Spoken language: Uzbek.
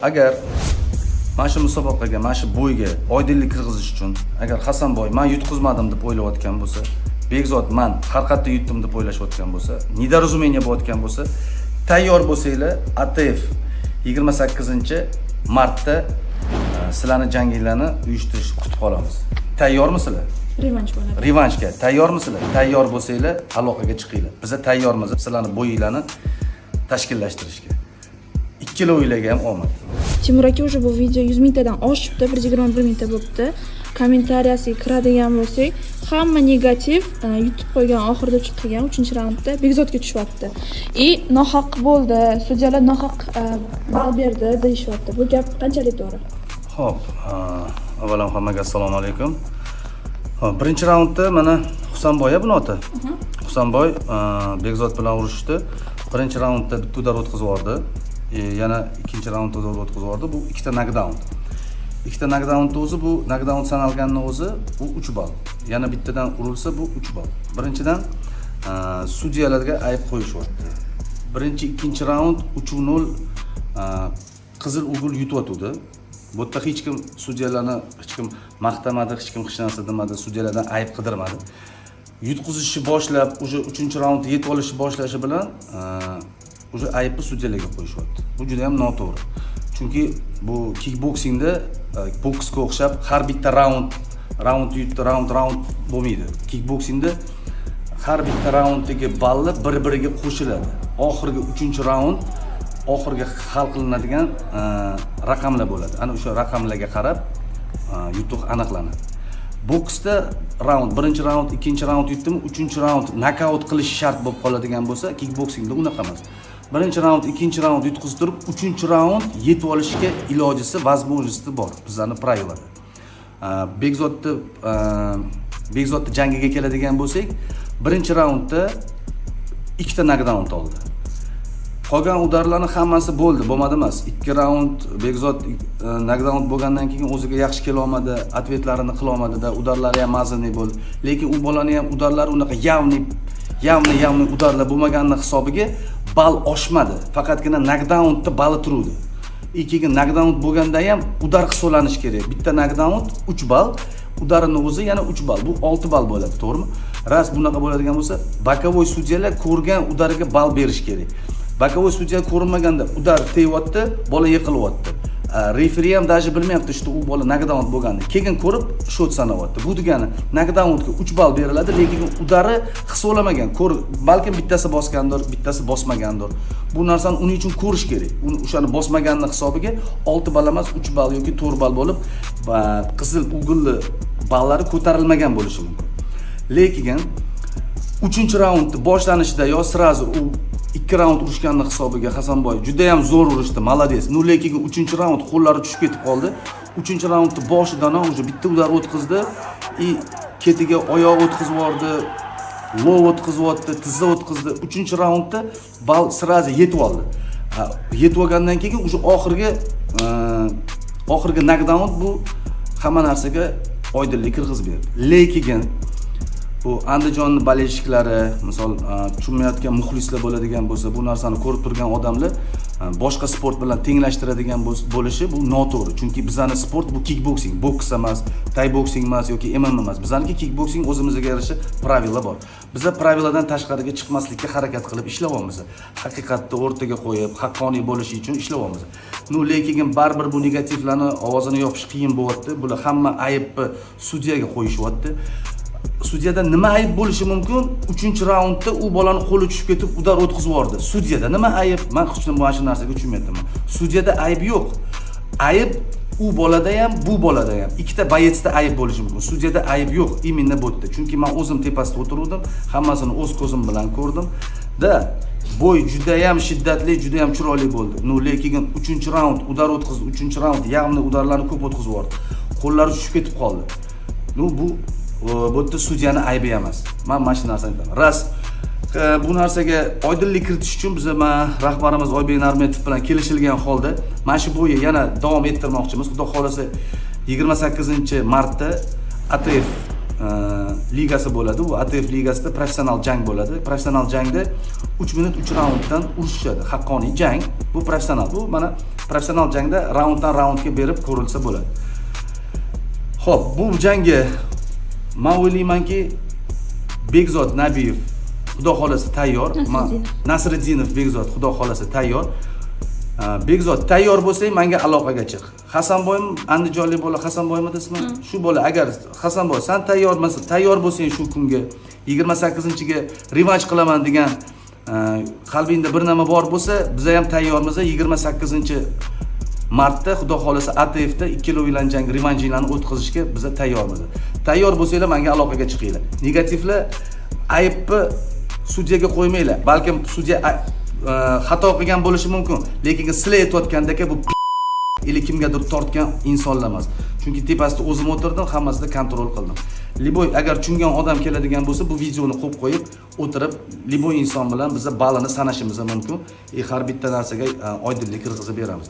Agar mana shu musobaqaga, mana shu бой ga oydinlik kirgizish uchun, agar Hasanboy man yutqizmadim deb o'ylayotgan bo'lsa, Bekzod man har qayerda yutdim deb o'ylashayotgan bo'lsa, недоразумение bo'layotgan bo'lsa, tayyor bo'lsanglar, ATF 28-martda sizlarni janginglarni uyushtirishni kutib qolamiz. Tayyormisizlar? Revansh bo'ladi. Revanshga tayyormisizlar? Tayyor bo'lsanglar, aloqaga chiqinglar. Biza tayyormiz sizlarni бой inglarni tashkillashtirishga. Ikkalovinglarga ham omad. Timur aka, уже bu video 100 mingtadan oshibdi, 121 mingta bo'libdi. Kommentariyasiga kiradigan bo'lsak, hamma negativ, yutib qo'ygan, oxirida chiqqan, uchinchi raundda Bekzodga tushyapti и nohaq bo'ldi, sudyalar nohaq ball berdi deyishyapti. Bu gap qanchalik to'g'ri? Xo'p, avvalom hammaga assalomu alaykum. Xo'p, birinchi raundda mana Husanboy, buni oti. Husanboy Bekzod bilan urushdi. Birinchi raundda bitta удар o'tkazib yubordi. Yana ikkinchi raundda удар o'tkazib yubordi. Bu ikkita nokdaun. Ikkita nokdaunni o'zi, bu nokdaun sanalganini o'zi bu 3 ball. Yana bittadan urilsa, bu 3 ball. Birinchidan, sudyalarga ayb qo'yishyapti. Birinchi, ikkinchi raund 3-0 qizil угол yutyotgandi. Bu yerda hech kim sudyalarni, hech kim maqtamadi, hech kim hech narsa demadi, sudyalardan ayb qidirmadi. Yutqizishni boshlab, уже uchinchi raundda yetib olishni boshlashi bilan уже aybni sudyalarga qo'yishyapti. Bu juda ham noto'g'ri. Chunki bu kikboksingda boksga o'xshab har bitta raund, raund yutdi, raund, raund bo'lmaydi. Kikboksingda har bitta raunddagi balli bir biriga qo'shiladi. Oxirgi uchinchi raund, oxirgi hal qilinadigan raqamlar bo'ladi. Ana o'sha raqamlarga qarab yutuq aniqlanadi. Boksda raund, birinchi raund, ikkinchi raund yutdimi, uchinchi raund nokaut qilish shart bo'lib qoladigan bo'lsa, kikboksingda unaqa emas. Birinchi raund, ikkinchi raund yutqizib turib, uchinchi raund yetib olishga ilojisi, возможности bor bizlarni правила da. Bekzodni jangiga keladigan bo'lsak, birinchi raundda ikkita nokdaun oldi. Qolgan удар larni hammasi bo'ldi, bo'lmadi emas. Ikki raund Bekzod nokdaun bo'lgandan keyin o'ziga yaxshi kelolmadi, ответ larini qilolmadida, удар lari ham mazali bo'ldi. Lekin u bolani ham удар lari unaqa явный, явный, явный удар lar bo'lmaganini hisobiga ball oshmadi. Faqatgina nokdaunda balli turuvdi. И keyin nokdaun bo'lganda ham удар hisoblanishi kerak. Bitta nokdaun 3 ball, удар ini o'zi yana 3 ball. Bu 6 ball bo'ladi, to'g'rimi? Ras bunaqa bo'ladigan bo'lsa, боковой sudyalar ko'rgan удар iga ball berish kerak. Боковой sudya ko'rinmaganda удар tegyapti, bola yiqilyapti. Referi ham даже bilmayapti, что u bola nokdaun bo'lganini. Keyin ko'rib счёт sanayapti. Bu degani nokdaunga 3 ball beriladi, lekin удар i hisoblamagan. Ko'r, balkim bittasi bosgandir, bittasi bosmagandir. Bu narsani uning uchun ko'rish kerak. Uni, o'shani bosmaganini hisobiga 6 ball emas, 3 ball yoki 4 ball bo'lib, va qizil угол li ballari ko'tarilmagan bo'lishi mumkin. Lekin uchinchi raundni boshlanishida yo сразу u ikki raund urushganini hisobiga Hasanboy juda ham zo'r urushdi, молодец. Ну, lekin uchinchi raund qo'llari tushib ketib qoldi. Uchinchi raundni boshidanoq уже bitta удар o'tkazdi и ketiga oyoq o'tkazib yubordi, low o'tkazyapti, tizza o'tkazdi. Uchinchi raundda ball сразу yetib oldi. Ha, yetib olgandan keyin уже oxirgi nokdaun bu hamma narsaga oydinlik kirgizib berdi. Lekin bu Andijonni болельщик lari, misol, tushunmayotgan muxlislar bo'ladigan bo'lsa, bu narsani ko'rib turgan odamlar boshqa sport bilan tenglashtiradigan bo'lishi bu noto'g'ri. Chunki bizani sport bu kikboksing, boks emas, tay boksing emas yoki MMA emas. Bizaniki kikboksing, o'zimizga yarasha правила bor. Biza правила dan tashqariga chiqmaslikka harakat qilib ishlayapmiz. Haqiqatni o'rtaga qo'yib, haqqoniy bo'lishi uchun ishlayapmiz. Ну, lekin baribir bu negativlarni ovozini yopish qiyin bo'lyapti. Bular hamma aybni sudyaga qo'yishyapti. Sudyada nima ayb bo'lishi mumkin? Uchinchi raundda u bolani qo'li tushib ketib, удар o'tkazib yubordi. Sudyada nima ayb? Man hech mana shu narsaga tushunmayapman. Sudyada ayb yo'q. Ayb u bolada ham, bu bolada ham. Ikkita боец da ayb bo'lishi mumkin. Sudyada ayb yo'q именно bu yerda. Chunki man o'zim tepasida o'tiruvdim, hammasini o'z ko'zim bilan ko'rdim. Да, бой juda ham shiddatli, juda ham chiroyli bo'ldi. Ну, lekin uchinchi raund удар o'tkazdi, uchinchi raund явный удар larni ko'p o'tkazib yubordi. Qo'llari tushib ketib qoldi. Ну, bu yerda sudyani aybi emas. Man mana shu narsani aytaman. Ras bu narsaga oydinlik kiritish uchun biz, man rahbarimiz Oybek Narmetov bilan kelishilgan holda mana shu бой ni yana davom ettirmoqchimiz. Xudo xohlasa, 28-martda ATF Ligasi bo'ladi. U ATF ligasida professional jang bo'ladi. Professional jangda 3 minut 3 raunddan urushishadi. Haqqoniy jang. Bu professional. Bu mana professional jangda raunddan raundga berib ko'rilsa bo'ladi. Xo'p, bu jangga man o'ylaymanki, Bekzod Nabiyev, xudo xohlasa, tayyor. Nasriddinov. Nasriddinov Bekzod, xudo xohlasa, tayyor. Bekzod, tayyor bo'lsang, menga aloqaga chiq. Hasanboymi, andijonlik bola Hasanboymi ismi? Shu bola, agar Hasanboy, san tayyormisan, tayyor bo'lsang, shu kunga, 28-ga revansh qilaman degan qalbingda bir nima bor bo'lsa, biza ham tayyormiz. 28-martda, xudo xohlasa, ATFda ikkalovinglarni jang, revanshinglarni o'tkazishga biza tayyormiz. Tayyor bo'lsanglar, menga aloqaga chiqinglar. Negativlar, aybni sudyaga qo'ymanglar. Balkim sudya xato qilgan bo'lishi mumkin, lekin sizlar aytayotgandek bu или kimgadir tortgan insonlar emas. Chunki tepasida o'zim o'tirdim, hammasida контроль qildim. Любой agar tushungan odam keladigan bo'lsa, bu videoni qo'yib qo'yib o'tirib, любой inson bilan biza ballini sanashimiz mumkin и har bitta narsaga oydinlik kirgizib beramiz.